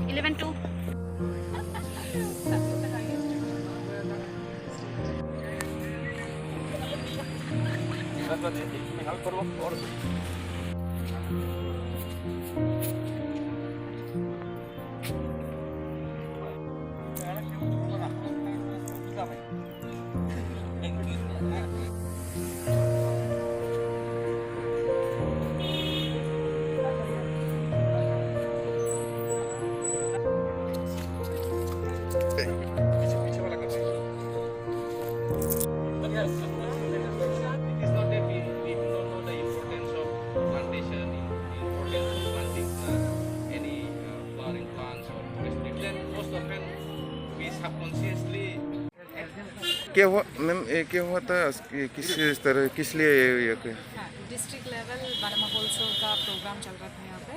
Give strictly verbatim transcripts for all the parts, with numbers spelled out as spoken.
Eleven two. It is not that we, we do not know the importance of plantation, the importance of planting, uh, any, uh, flowering plants or forest trees. Then most often we subconsciously क्या हुआ मैम, ये क्या हुआ था? ये किस तरह, किस लिए ये, ये क्या? हाँ, डिस्ट्रिक्ट लेवल वन महोत्सव का प्रोग्राम चल रहा था यहाँ पे।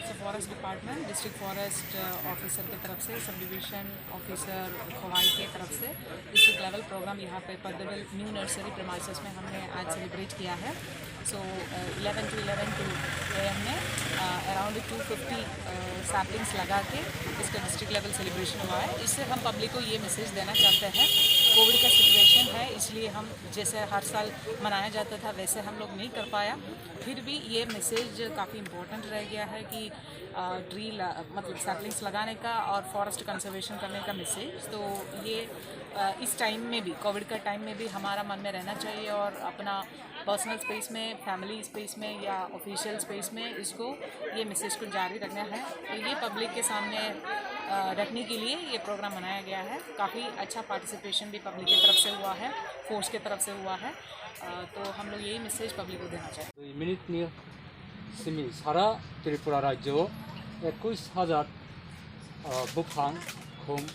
So forest department, district forest officer की तरफ से, सब डिवीजन ऑफिसर खोवाई के तरफ से डिस्ट्रिक्ट लेवल प्रोग्राम यहाँ पे पद्मबिल न्यू नर्सरी प्रेमाइसेस में हमने आज सेलिब्रेट किया है। So eleven two eleven two A M में अराउंड टू फिफ्टी सैपलिंग्स लगा के इसका डिस्ट्रिक्ट लेवल सेलिब्रेशन हुआ है। इससे हम पब्लिक को ये मैसेज देना चाहते हैं, कोविड का सिचुएशन है, इसलिए हम जैसे हर साल मनाया जाता था वैसे हम लोग नहीं कर पाया, फिर भी ये मैसेज काफ़ी इम्पोर्टेंट रह गया है कि ट्री, मतलब सैपलिंग्स लगाने का और फॉरेस्ट कंजर्वेशन करने का मैसेज। तो ये अ, इस टाइम में भी, कोविड का टाइम में भी हमारा मन में रहना चाहिए और अपना पर्सनल स्पेस में, फैमिली स्पेस में या ऑफिशियल स्पेस में इसको, ये मैसेज को जारी रखना है। तो ये पब्लिक के सामने अ, रखने के लिए ये प्रोग्राम बनाया गया है। काफ़ी अच्छा पार्टिसिपेशन भी पब्लिक की तरफ से हुआ है, फोर्स की तरफ से हुआ है। अ, तो हम लोग यही मैसेज पब्लिक को देना चाहते हैं। Dui minute ni simi sara Tripura rajyo o ekush hajar, ah, buphang khum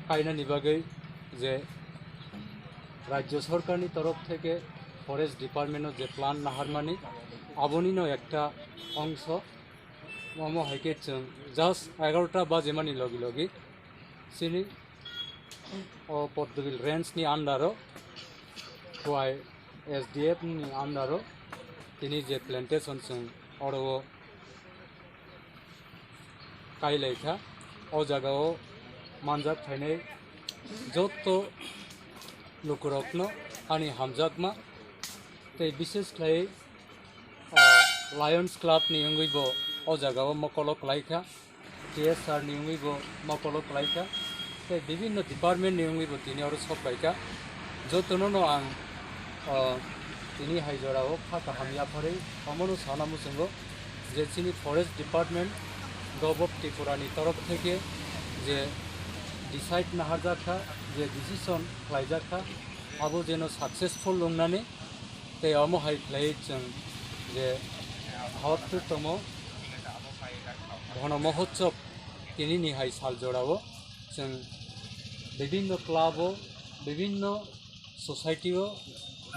kainani bagwi je rajyo sorkarni torof theke forest department o je plan naharmani, abonino ekta ongso. Omo hai khe chwng just egarota bajemani logi logi chini o Poddobil range ni under o, Khowai S D F ni under o tini je plantation chwng oro o kai lai kha, o jaga o manjak phainai jotto lukurokno ani hamjakma tei bishesh khlai, o, Lions Club ni wngwi bo o jaga o mokolo kwlai kha. T S R ni wngwi bo mokolo kwlai kha, tei bibinno department ni wngwi bo tini oro sok pai kha. Jotono no ang, o, tini hai jora o kha kaham yapharwi omono sana muchungo je chini forest department, Govt of Tripura ni torof theke je decide naharjak kha, je decision khlaijak kha, abo jeno successful wngnani. Tei omo hai khlai chwng je hor khe tomo Bono Mohotsob tini ni hai sal jora o chwng bibinno club o, bibinno society o,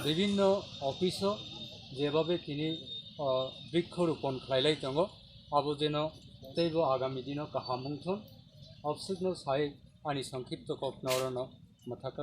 bibinno office o jebabe tini, o, brikho ropon khlai lai tongo, abo jeno teibo agami dino kaham wngthon. Obswkno sai ani songkhipto kokno orono mwthakha